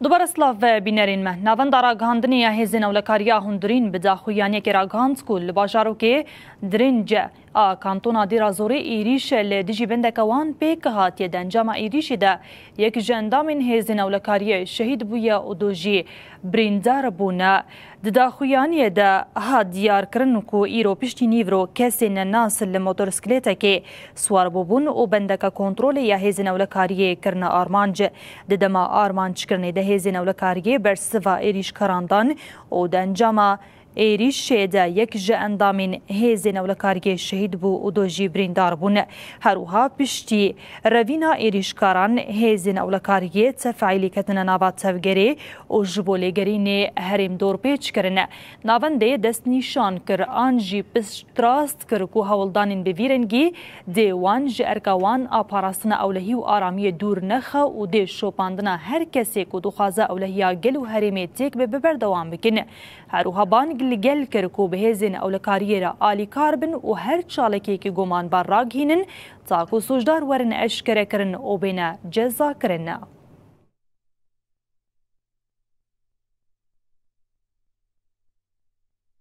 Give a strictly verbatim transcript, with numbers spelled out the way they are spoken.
Dubare silav ve bînerên me. Navenda ragihandinê ya Hêzên Ewlekariya Hundirîn bi daxuyaniyekê ragihand ku li bajarokê Dirince a kantona Dêra Zorê êrîş li dijî bendeke wan pêk hatiye. Di encama êrîşê de yek ji endamên Hêzên Ewlekariyê şehîd bûye û du jî birîndar bûne. Di daxuyaniyê de hat diyarkirin ku îro piştî nîvro kesên nenas li motorsklêtekê siwar bûbûn û bendeke kontrolê ya Hêzên Ewlekariyê kirine armanc. Di dema armanckirinê de Hêzên Ewlekariyê bersiva êrîşkaran dan û di encama êrîşê de yek ji endamên Hêzên Ewlekariyê şehîd bû û du jî birîndar bûn. Her wiha piştî revîna êrîşkaran Hêzên Ewlekariyê tefeîlî ketine nava tevgerê û ji bo lêgerînê herêm dorpêç kirin. Navendê destnîşan kir an jî piştrast kir ku hewldanên bi vî rengî dê wan ji erka wan a parastina ewlehî û aramiyê dûr nexe û dê şopandina her kesê ku dixwaze ewlehiya gel û herêmê têk bibe berdewam bikin. Her wiha bang li gel kir ku bi hêzên ewlekariyê re alîkar bin û her çalakiyekî gumanbar ragihînin, ta ku sûcdar werin eşkerekirin û bêne cezakirin.